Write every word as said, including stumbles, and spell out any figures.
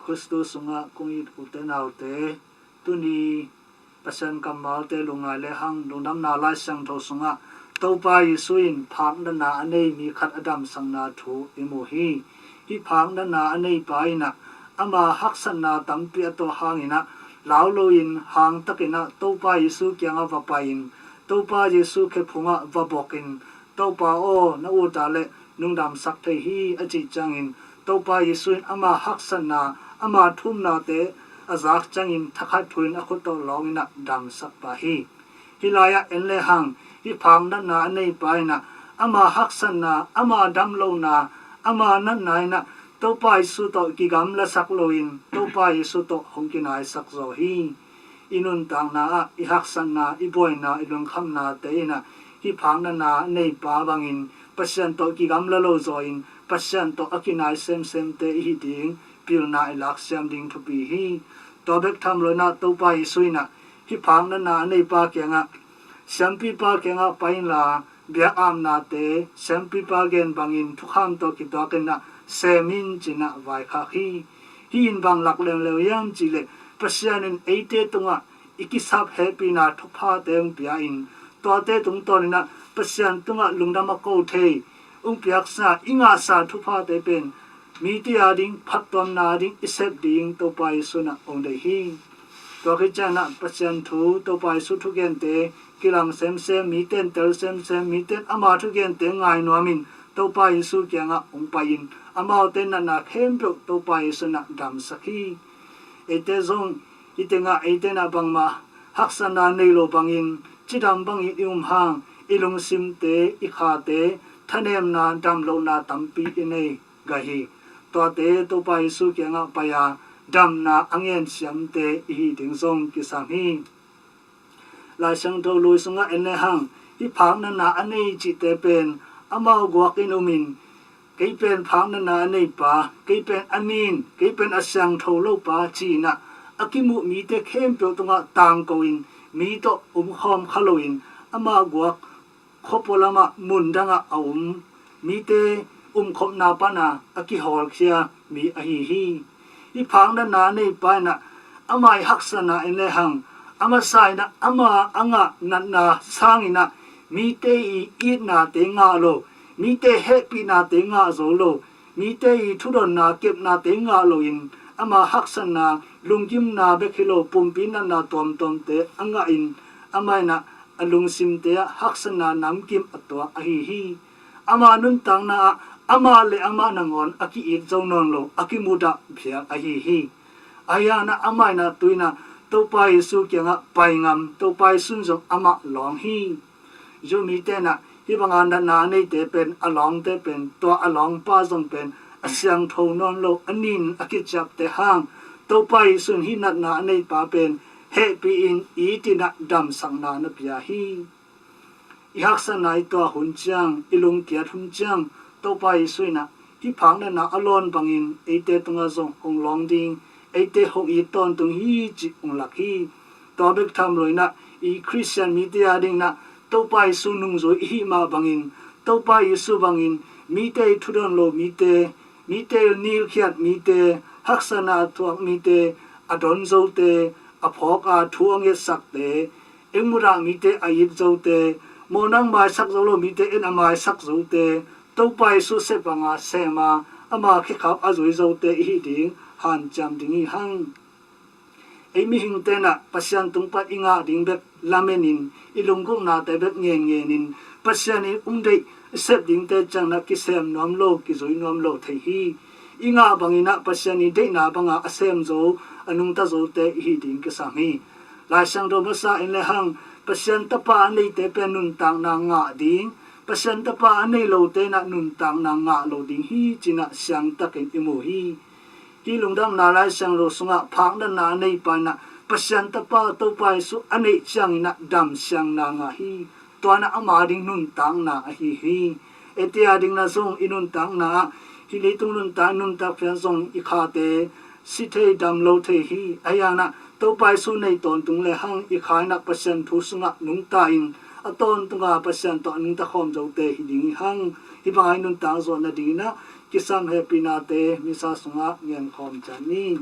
Khristu sungah kong it ute naute, tuni Pasian kammalte lungngai lehang, Lungdamna Lai Siangtho sungah Topa Jesu in phaknatna a nei mi khat a damsakna thu i mu hi. Hih phaknatna a neipa in ah ama haksatna tampi a tuah hangin ah, lau loin hangtakin ah Topa Jesu kiangah va pai-in, Topa Jesu khephungah va bokin, "Topa aw, na ut a leh nong damsak thei hi," a cih ciangin, Topa Jesu in ama haksatna, ama thumnate a zak ciangin thakhat thu-in a khut tawh lawngin ah damsak pah hi. Hih lai-ah en lehang, hih phaknatna a neipa in ah ama haksatna, ama damlohna, ama natna in ah Topa Jesu tawh kigamlasak loin Topa Jesu tawh hong kinaisak zaw hi. I nuntakna ah i haksatna, i buaina, i lungkhamnate in ah hih phaknatna neipa bangin Pasian tawh kigamla lo zaw-in Pasian tawh a kinai semsemte i hi ding pilna i laksiam ding thupi hi. Tua bek tham loin ah Topa Jesu in ah hih phaknatna neipa kiangah, siampipa kiangah pai inla, biakamnate siampipa gen bangin thukham tawh kituakin ah sem in ci-in ah vaikhak hi. Hih in bang lak leuleu hiam cih leh, Pasian in eite tungah i kisap hehpihna thuphate hong pia-in, tuate tungtawnin ah Pasian tungah lungdam a ko thei hong piaksa, i ngahsa thuphate pen mite a ding phattuamna ding, i sep ding Topa Jesu in ah hong deih hi. Tua khit ciangin ah Pasian thu, Topa Jesu thugente kilang semsem, mite in tel semsem, mite in ama thugente ngai nuamin Topa Jesu kiangah hong pai-in, amaute natna khempeuh Topa Jesu in ah damsak hi. Eite zong, hih tengah eite in ah bangmah haksatna nei lo bangin, cidam bangin i um hang, i lungsimte, i khate thanemna, damlohna tampi i nei gai hi. Tuate Topa Jesu kiangah pai-a damna a ngen siamte i hih ding zong kisam hi. Lai Siangtho Lui sungah en lehang, hih phaknatna a nei cihte pen amau guakin umin, "Kei pen phaknatna a neipa, kei pen a nin, kei pen a siangtho lopa," ci-in ah a kimuh mite khempeuh tungah tangko-in, mi tawh umkhawm kha loin, ama guak khuapua lamah, mundangah a um mite umkhopna pana a kihawlkhia mi ahi hi. Hih phaknatna neipa in ah ama i haksatna en lehang, a masa in ah ama a ngah natna sangin ah mite i itnate ngah lo, mite hehpihnate ngah zo lo, mite i thudonna kepnate ngah loin, ama haksatna, lunggimna bek hi lo, pumpi natna tuamtuamte a ngahin, amah in ah a lungsimte ah haksatna namkim a tuak ahi hi. Ama nuntakna ah amah le amah nangawn a ki-it zo nawn lo, a kimudah phial ahi hi. Ahi hangin ah amah in ah tu-in ah Topa Jesu kiangah pai ngam, Topa Jesu in zong amah lawng hi. Jew mite in ah hih banga natna a neite pen a lawngte pen, tua a lawngpa zong pen a siangtho nawn lo, a nin a kiciapte hang, Topa Jesu in hih natna a neipa pen hehpih-in, it-in ah damsakna na pia hi. I haksatna i tuah hun ciang, i lungkiat hun ciang, Topa Jesu in ah hih phaknatna a lawn bangin eite tungah zong hong lawng ding, eite hong it tawntung hi cih hong lak hi. Tua bek tham loin ah i Khristian mite a dingin ah Topa Jesu nungzui i hih mah bangin, Topa Jesu bangin mite i thudon lo mite, mite i nilkhiat mite, haksatna a thuak mite, a don zote, a phawk a thu a ngetsakte, eng mudah mite a it zote, mawhnang maisak zo lo mite in a maisak zote, Topa Jesu sep banga sem a, ama khekhap a zui zote i hih ding hanciam ding hi hang. Ei mihingte in ah Pasian tung pan i ngah ding bek lamenin, i lunggulhnate bek ngenngenin, Pasian i hong deih i sep dingte ciang in ah kisem nuam lo, kizui nuam lo thei hi. I ngah bangin ah Pasian i deihna banga a sem zo, a nungta zote i hih ding kisam hi. Lai Siangtho masa en lehang, Pasian Tapa a neite pen nuntakna ngah ding, Pasian Tapa a nei lote in ah nuntakna ngah lo ding hi ci-in ah siangtakin i mu hi. Hih Lungdamna Lai Siangtho sungah phaknatna a neipa in ah Pasian Tapa, Topa Jesu a neih ciangin ah damsiangna ngah hi. Tua in ah ama ding nuntakna ahi hi. Eite a dingin ah zong i nuntakna ah, hih leitung nuntak, nuntak phial zong i khate si thei, dam lo thei hi. Ahi hangin ah Topa Jesu nei tawntung lehang i kha in ah Pasian thu sungah nungta-in, a tawntunga Pasian tawh a nungta khawm zote hi ding hi hang. Hih banga i nuntak zawh nadingin ah kisam hehpihnate missa sungah genkhawm ciat ni.